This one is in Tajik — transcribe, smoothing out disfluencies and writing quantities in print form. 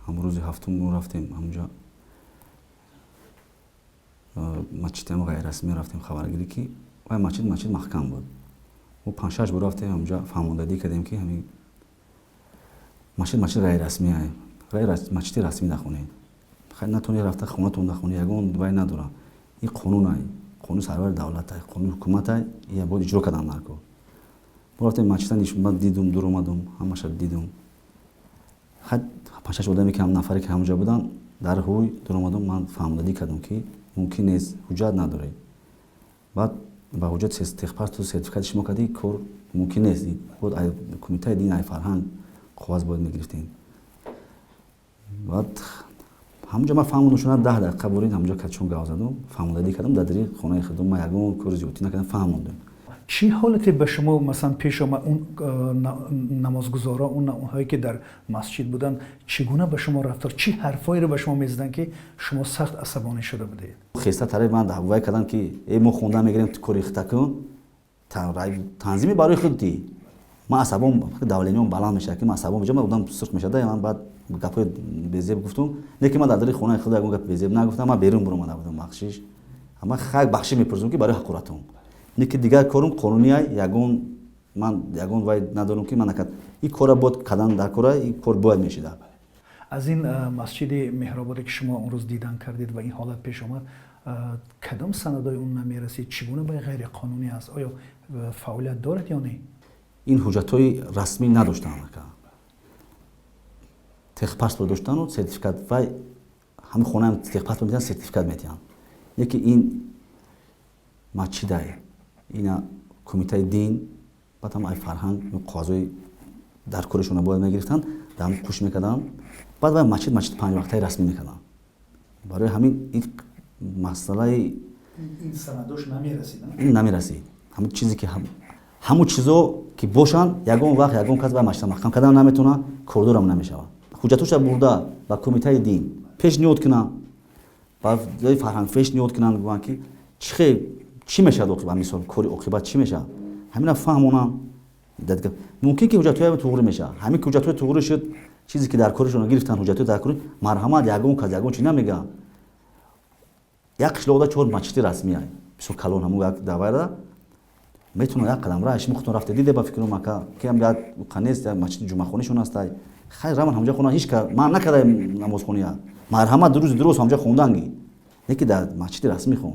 Ҳам рӯзи ҳафтум мо рафтем ҳамунҷа, масҷидам ғайррасмӣ рафтем хабаргирӣ, ки вай масҷид маҳкам буд. Мо панҷ-шаш бор рафтем ҳамунҷа, фаҳмондадӣ кардем, ки ҳамин масҷид ғайррасмӣ, масҷиди расмӣ нахонед. Хай, натонед рафта хонатон нахонед, ягон вай надорам. Ин қонунай, қонуни сарвари давлатай, қонуни ҳукуматай, ия бояд иҷро кардан дар кор. Мо рафтем масҷида, ман дидум, дур омадум, ҳамаша дидум. Хай, панҷ-шаш одаме ки нафаре ки ҳамонҷа буданд, дар ҳуй дур омадум, ман фаҳмондадӣ кардам, ки мумкин нест, ҳуҷҷат надоред. Баъд ба ҳуҷҷат техпаспорту сертификати шумо кардӣ, кор мумкин нест. Бояд кумитаи дин, ай фарҳанг қоғаз бояд мегирифтем. Баъд ҳамонҷа ман фаҳмондум, шуна 10 дақиқа бурид ҳамонҷа качон гав задум, фаҳмондадӣ кардам дар дари хонаи худум. Ман ягон кори зиёдтӣ накардам, фаҳмондум. Чӣ ҳолате ба шумо, масалан, пеш омад? Он намозгузорон, онҳое ки дар масҷид буданд, чӣ гуна ба шумо рафтор, чӣ ҳарфҳоеро ба шумо мезаданд, ки шумо сахт асабонӣ шуда будед? Хеста тарафи ман вай карданд, ки э, мо хондан мегирем, ту кори хита кун, танзими барои худ дӣ. Ман асабом, давлениям баланд мешавад, ки ман асабом меҷа, ман одам сурх мешавад. Ман баъд гапҳои безеб гуфтум, не ки ман дар дари хонаи худ ягон гапи безеб нагуфтам. Ман берун буромада будам. Бахшиш, ман хай бахшиш мепурсам, ки барои ҳақоратом, не ки дигар корум қонунияй. Ягон ман ягон вай надорам, ки ман накард. Ин кора бояд кардан дар кора, ин кор бояд мешида. Аз ин масҷиди Меҳрободе, ки шумо он рӯз дидан кардед ва ин ҳолат пеш омад, кадом санадҳои он намерасид? Чӣ гуна ба ғайриқонунӣ аст? Оё фаъолият дорад ё не? Ин ҳуҷҷатҳои расмӣ надоштанд. Техпаспорт доштану сертификат. Вай ҳамин хонаам техпаспорт метиҳанд, сертификат метиҳанд. Яке ин масҷидай, ина кумитаи дин, баъд ҳам ай фарҳанг қоғазҳои дар коришона бояд мегирифтанд, дар қуш мекарданд. Баъд вай масҷид панҷвақтаи расмӣ мекарданд. Барои ҳамин ин масъалаи ин намерасид. Ҳамин чизе ки ҳамун чизо ки бошанд, ягон вақт ягон кас вай масҷида маҳкам кардан наметавонад, кордорам намешавад. Ҳуҷҷатҳоша бурда ба кумитаи дин пешниҳод кунанд, ба фарҳанг пешниҳод кунанд, гӯянд, ки чихе чӣ мешавад оқибат, мисол, кори оқибат чӣ мешавад, ҳамина фаҳмонам. Мумкин ки ҳуҷҷатҳои туғрӣ мешавад. Ҳамин ки ҳуҷҷатҳои туғрӣ шуд, чизе ки дар коришон гирифтанд, ҳуҷҷатҳои дар кори, марҳамат, ягон кас ягон чи намегӯяд. Як қишлоқда чор масҷиди расмия, бисёр калон, ҳамун як давайра метавонад як қадам ра. Шумо худтон рафта диде, ба фикрум, ака, ки ҳам як нест, як масҷиди ҷумъахонишон ҳастай. Хайр, раван ҳамҷа хона, ҳеч ка ман накардаем намозхония. Марҳамат, рӯзи дуруст ҳамҷа хонданги, не ки дар масҷиди расмӣ хон.